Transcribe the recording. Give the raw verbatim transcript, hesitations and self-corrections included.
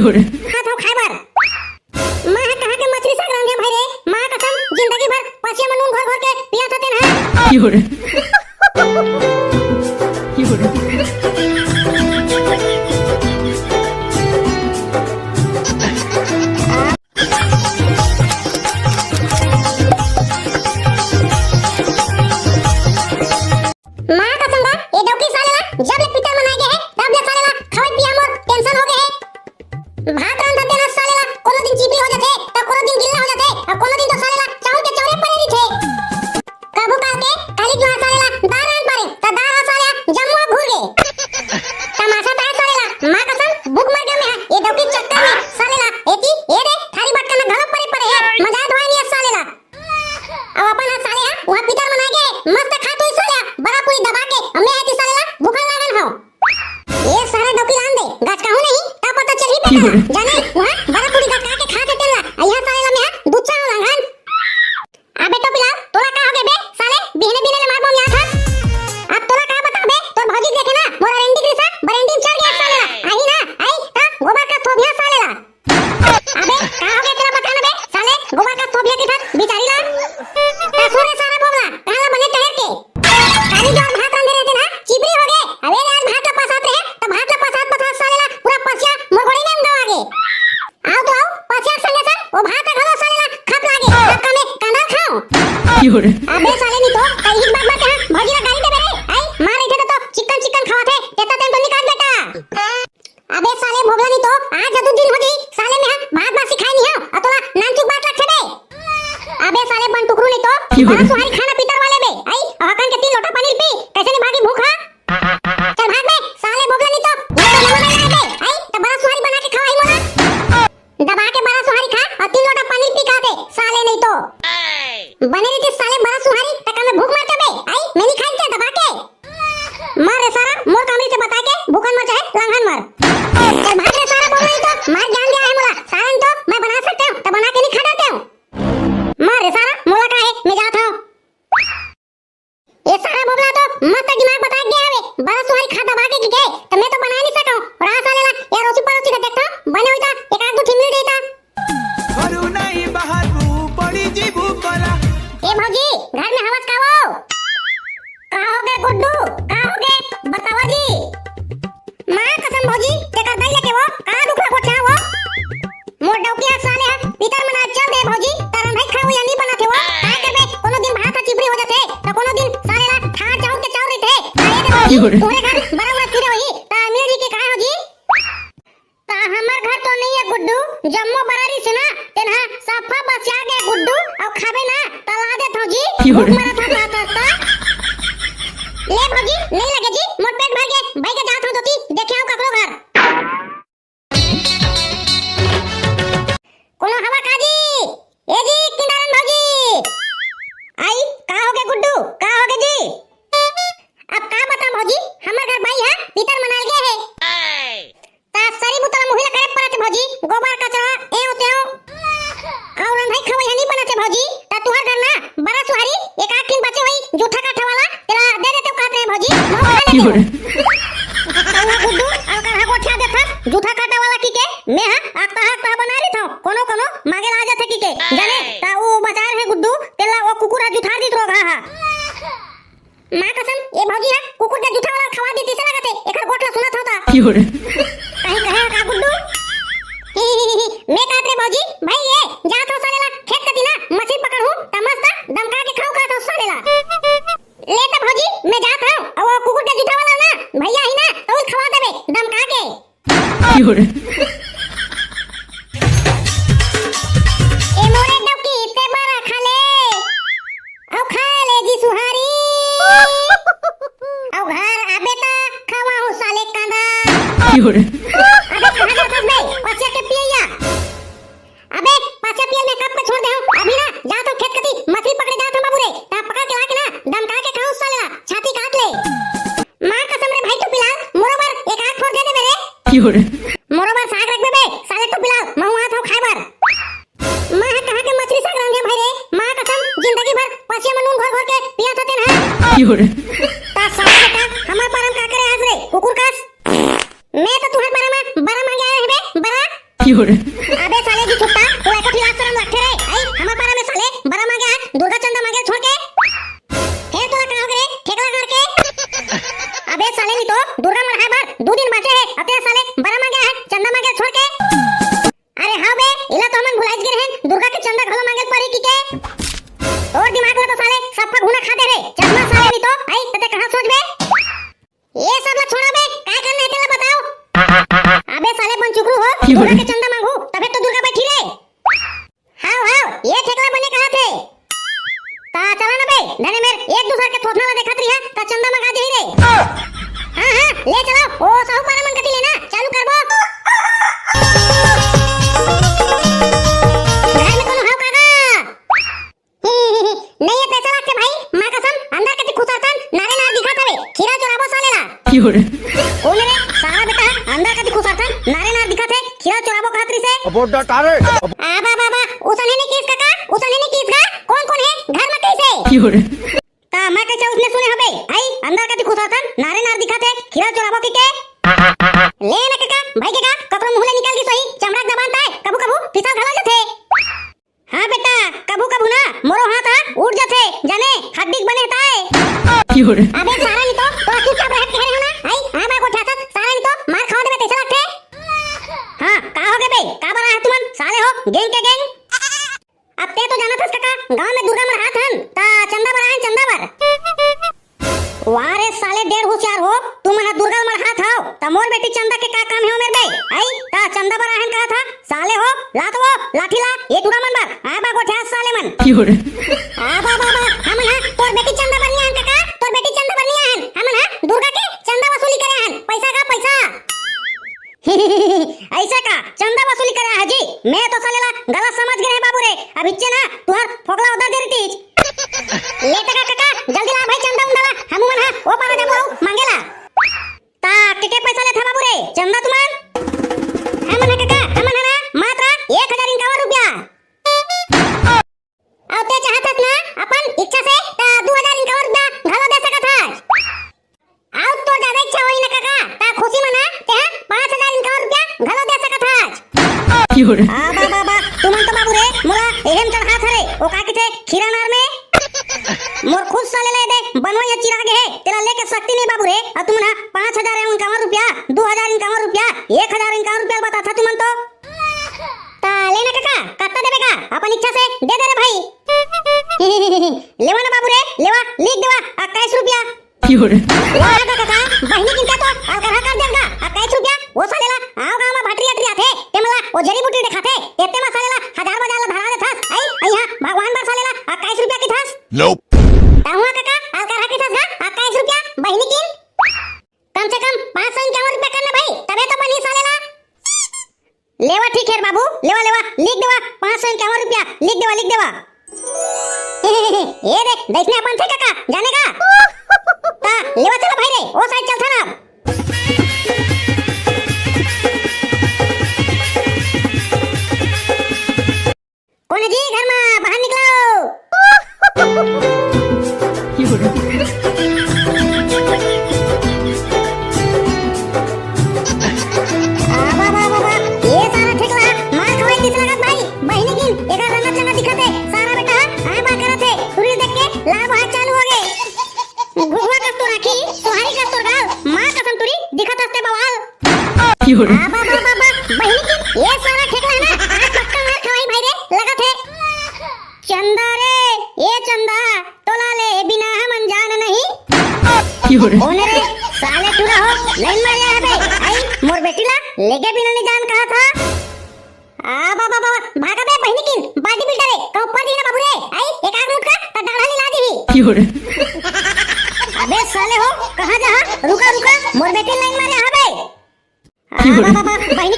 हाथ हो खाए बर। मैं ह कहाँ के मछली साग रांधे भाई रे, माँ कसम, जिंदगी भर पसिया में नून घोर घोर के पिया था तेन है। माँ कसम बा, ये डौकी साले ला जब ले पितर मनाए गे हे, तब ले साले ला खवई पिया मोर tension हो गे हे। भात रांधत बेरा साले ला कोनो दिन चिपरी हो जाथे, त कोनो दिन गिल्ला हो जाथे, अउ कोनो दिन तो साले ला चाउर के चाउरे परे रहिथे। कभू काल के काली जुहार साले ला दार रांध पारे, त दार ह साले ला जम्मो घुर गे। तमाशा ताहे साले ला, माँ कसम भूख मर गे मैं, ये डौकी चक्कर में साले ला, एती ए रे थारी बटका न घलो परे परे हे, मजा धोए नहीं साले ला। अब अपन ह साले ह उहाँ पितर मनाए गे, मस्त खात होई साले ह, बरा पूरी दबा के, अम्मे आती साले ला भूखन लागन हव। ये सारा डौकी लान दे, गचकाहूँ नहीं, का पता चलही बेटा। जाने, उहाँ बरा पूरी गचका के खात हे तेन ला, अइहा साले ला मैं ह दुच्चा हव लांघन। अबे टोपी लाल, तोला का हो गे बे, साले, बिहने बिहने ले मार बम याद हस। अब तोला का बता बे, तोर भौजी देखे ना, मोर अरेंडी के रिसा, बरेंडी में चढ़ गया साले ला, आही ना, आई, त गोबर का थोबिया साले ला। अबे, का हो गे तेला बता ना बे, साले, गोबर का थोबिया के साथ बिचारी ला। का सुन रे सारा बोबला, कहाँ ला बने टहर के? खाली जो भात रांधे रहिथे ना, चिपरी हो गे। अबे रे, आज भात ला पसात रहे, त भात ला पसात पसात साले ला पूरा पसिया मोर गोड़ी में गवा गे। आओ तो आओ, पसिया संगे संग वो भात घलो साले ला खप लागे। अब का मैं कांदा खाऊं? अबे साले नहीं तो, कहीं बात बात कहाँ, भौजी ला गाली देबे रे। आई, मार रही थे तो, तो चिकन चिकन खावा थे, तेता तेन तो निकाल बेटा। अबे साले भोबला नहीं तो, आज दू दिन हो गई, साले मैं ह भात बासी खाए नहीं हव, अउ तोला नानचुक बात लागथे बे। अबे साले बन टुकरू नहीं तो, बरा सुहारी खाना पितर वाले बे, आई, अउ हकन के तीन लोटा पानी पी, कैसे नहीं भागी भूख हा? चल भाग बे, साले भोबला नहीं तो, ये तो नमन नहीं आए बे, आई, त बरा सुहारी बना के खवाई मोला। दबा के बरा सुहारी खा, अउ तीन लोटा पानी पी खा दे, साले नहीं तो। बने रहिते साले बरा सुहारी, त का मैं भूख मर जाबे, आई, मैं नहीं खाई क्या दबा के? मर रे सारा, मोर कामरी से बता के भूखन मर चाहे लांघन मर। चल भाग रे सारा, बोल रही तो मार जान दिया है मोला। सारन तो मैं बना सकते हूँ, तो बना के नहीं खा देते हूँ। मर रे सारा, मोला का है, मैं जात हूँ। ये सारा बोबला तो मस्त दिमाग बता के गया है, बरा सुहारी खा दबा के गए, तो मैं तो बना नहीं सकूँ। और आ साले ला, यार रोसी परोसी का देखता, बने हुई था, एक आध दो ठिमरी देता। घरू नहीं बाहर पड़ी जीबू कोला। ए भौजी, घर में हवस का वो? का हो गे गुड्डू? का हो गे? बतावा जी। माँ कसम भौजी, तेकर दई लेके वो, का दुख ला गोठिया वो? मोर डौकी हा साले हा, पितर मना चल दे भौजी, तरन भाई खाऊ या नहीं बनाथे वो। का करबे, कोनो दिन भात हा चिपरी हो जाथे, त कोनो दिन साले ला ठार चाउर के चाउर रहिथे। का ये दे भौजी, तोरे घर बड़ा बड़ा कीड़ा होही, त मिल जी के कहा हो जी? त हमर घर तो नहीं है गुड्डू, जम्मो बरा रहिस ना, तेन हा सफा बसिया गे गुड्डू, अउ खाबे ना, त ला देत हूँ जी, भूख मरत हा, कहत हस त। ले भौजी, नहीं लगे जी, मोर पेट भर गे, भाई के जात हूँ दोती, देखे हूँ ककरो घर। कोनो हवा का जी? ए जी, किनारन भौजी। आई, का हो गे गुड्डू, का हो गे जी? अब का बता भौजी, हमर घर बाई हा पितर मनाल गे हे। ता सरी बुतला मुहिला करे परत हे भौजी, गोबर कचरा, एव तेव। अउ रंधई खवई हनी बनत हे भौजी, ता तुहर घर ना बरा सुहारी एक आध ठिन बचे होई, जूठा काठा वाला, तेला दे देते कहत रहे भौजी, महू खा लेते हो। ता उहा गुड्डू, अउ कहा गोठिया देथस, जूठा काठा वाला की के, मैं हा अकता अकता बना रही था, कोनो कोनो मागे ला जाथे की के, जाने, ता वो बचा रहे गुड्डू, तेला वो कुकुर हा जुठार दीत रोग हा। माँ कसम, ये भौजी हा कुकुर के जूठा वाला खवा दी, तीसे लागत हे, एकर गोठ ला सुनत होता। कहीं कहे का गुड्डू? मैं कहत रे भौजी, भाई ये, जात हो साले ला, खेत कती ना, मछली पकड़ हूँ, त मस्त दमका के खाऊ कहत हो साले ला। ले त भौजी, मैं जात हूँ, अब वो कुकुर के जूठा वाला ना, भैया ही ना, तो खवा देबे, दमका के। ए मोरे डौकी ते बरा खा ले। अउ खा ले जी सुहारी। अउ घर आबे त खवाहूँ साले कांदा। अबे कहाँ जाथस बे? पसिया के पियैया। अबे पसिया पियल में कब का छोड़ दे हूँ। अभी ना जात हूँ खेत कती मछली पकड़े जात हूँ बाबू रे। ता पकड़ के लाके ना दमका के खाऊँ साले ला। छाती काट ले। माँ कसम रे भाई टोपी लाल, मोरो बर एक आध ठोर दे दे रे। मोरो बर साग रख दे बे, साले टोपी लाल, महू आत हूँ खाए बर। माँ ह कहाँ के मछली साग रांधे भाई रे, माँ कसम जिंदगी भर पसिया में नून घोर घोर के पिया था तेन है। ता साले बेटा, हमार परम का करे आज रे, कुकुर कस। मैं तो तुहर बरा में बरा मांगे आए हबे, बरा। चंदा घलो मांगे परी कि के? तोर दिमाग ला तो साले सफा घुना खा दे रे। चश्मा साले नहीं तो, आई, तते कहाँ सोच बे? ये सब ला छोड़ा बे, काय करना है तेला बताओ। अबे साले बन चुकरू हो, दुर्गा के चंदा मांगू, तबे तो दुर्गा बैठी रे। हाव, हाव, ये ठेकला बने कहा थे। ता चला ना बे, धने मेर एक दूसर के थोथना ला देखत रही है, ता चंदा मंगा दे रे। हाँ, हाँ, ले चलो, ओ साहूपारा मन कती लेना, चालू करबो। घर में कोनो हाव काका? नहीं है पैसा लागथे भाई, माँ कसम, अंदर कती खुसरथन, नारे नार दिखत हवे, खीरा चोराबो साले ला। कोन रे? सारा बेटा अंदर कती खुसरथन, नारे नार दिखत हे, खीरा चोराबो कहत रिसे। अबो डटा रे। आबा बाबा, उसने नहीं किस काका, उसने नहीं किस गा, कौन कौन है घर में कैसे? ता मैं कैसे उसने सुने हबे? आई, अंदर कती खुसरथन, नारे नार दिखत हे, खीरा चोराबो की के? ले ना काका, भाई के का, ककरो मुंह ले निकल गिस होही, चमड़ा के जबान ताय, कभू कभू फिसल घलो जथे। हाँ बेटा, कभू कभू ना मोरो हाथ हा उठ जथे, जाने हड्डी के बने ताय। अबे सारा नहीं तो, तो चुपचाप रह के रहे हो ना। आई, हाँ बा गोठा था, सारा नहीं तो मार खावा देबे तैसे लगथे। हाँ, का हो गे बे? का बना है तुमन? साले हो, गैंग के गैंग। अब ते तो जानत हस काका, गांव में दुर्गा मर हाथ हन, ता चंदा बर आहन, चंदा बर। वाह रे साले डेढ़ होशियार हो, तुमन ह दुर्गा मर हाथ हव, त मोर बेटी चंदा के का काम हे ओ मेर बे? आई, त चंदा बर आहन कहा था, साले हो, ला तो वो लाठी ला, ये टूरा मन बर, आ बा गोठिया साले मन। आ बा बा बा, हमन ह तोर बेटी चंदा बर नहीं आहन काका, तोर बेटी चंदा बर नहीं आहन, हमन ह दुर्गा के चंदा वसूली करे आहन, पैसा का पैसा। ऐसा का चंदा वसूली करे आहे जी? मैं तो साले ला गलत समझ गए बाबू रे। अब इच्चे ना तुहार फोकला उधर दे रही। ले तका काका, जल्दी ला भाई चंदा उंदा ला, हमू मन हा ओ पारा जाबो मांगेला। ता के के पैसा लेथा बाबू रे? चंदा तुमन? हमन हा काका, हमन हा ना मात्र एक हजार इंकावन रुपया। अउ ते चाहत हस ना अपन इच्छा से, त दू हजार इंकावन रुपया घलो दे सकत हस। अउ तोर ज्यादा इच्छा होही ना काका, त खुशी मना, तेहा पाँच हजार इंकावन रुपया घलो दे सकत हस। आ बा बा बा, तुमन तो बाबू रे, मोला एहन चढ़ात हरे, ओ का किथे खीरा नार में। मोर खुद साले ले दे, बनवई ह चिरा गे हे, तेला लेके शक्ति नहीं बाबू रे, अउ तुमन हा पाँच हजार इंकावन रुपया, दू हजार इंकावन रुपया, एक हजार इंकावन रुपया बताथा तुमन तो। ता ले ना काका, कत्ता देबे का? अपन इच्छा से दे दे रे भाई। लेवा ना बाबू रे, लेवा, लिख देवा, अक्काईस रुपया। वाह गा काका, बहिनी किनते तो अलकरहा कर देगा, अक्काईस रुपया। वो साले ला, आव गाँव में भटरी अटरी आथे, ते मला वो जड़ी बूटी देखाथे, एते मा साले ला हजार बाजार ला धरा देथस, आई, आई हाँ, भगवान बर साले ला, अक्काईस रुपया किथस। Nope। ताहुआ काका, अलकरहा किथस गा, अक्काईस रुपया, बहिनी किन। कम से कम पाँच सौ इंक्यावन रुपया करना भाई, तबे तो बनी साले ला। लेवा ठीक है बाबू, लेवा, लेवा, लिख देवा, पाँच सौ इंक्यावन रुपया, लिख देवा, लिख देवा। ये दे, देखने अपन थे काका, जाने का? ता, लेवा चलो भाई रे, ओ साइड चल था ना। कोन हे जी घर मा? बाहर निकलो। आ, बा, बा, बा, बा, ये सारा ठेकला मार खवाई किस लागत भाई? बहिनी किन, एकर रंगत चंगा दिखत हे, सारा बेटा, हाँ, बा करत हे, टुरी देख के लाभ हाथ चालू हो गए। घुघुआ कस तोर आँखी, सोहारी कस तोर गाल, माँ कसम टुरी, दिखत हस ते बवाल। आ, बा, बा, बा, बा, बहिनी की, ये सारा ठेकला है ना, आज पक्का मार खवाई भाई रे, लगत है। चंदा रे, ए चंदा, तोला ले बिना हमन जान नहीं। कोन रे, साले टूरा हो, लाइन मार ले हबे, आई, मोर बेटी ला, लेके बिना नहीं जान कहा था। आ, बा, बा, बा, भागा बे बहिनी किन, body builder हे, कहूँ पड़ दिही ना बाबू रे, आई, एक आग मुटका, त डाढ़ा लीला दिही। अबे साले हो, कहाँ जा, रुका, रुका, मोर बेटी लाइन मारे, हाँ बे। आ, बा, बा, बा, बहिनी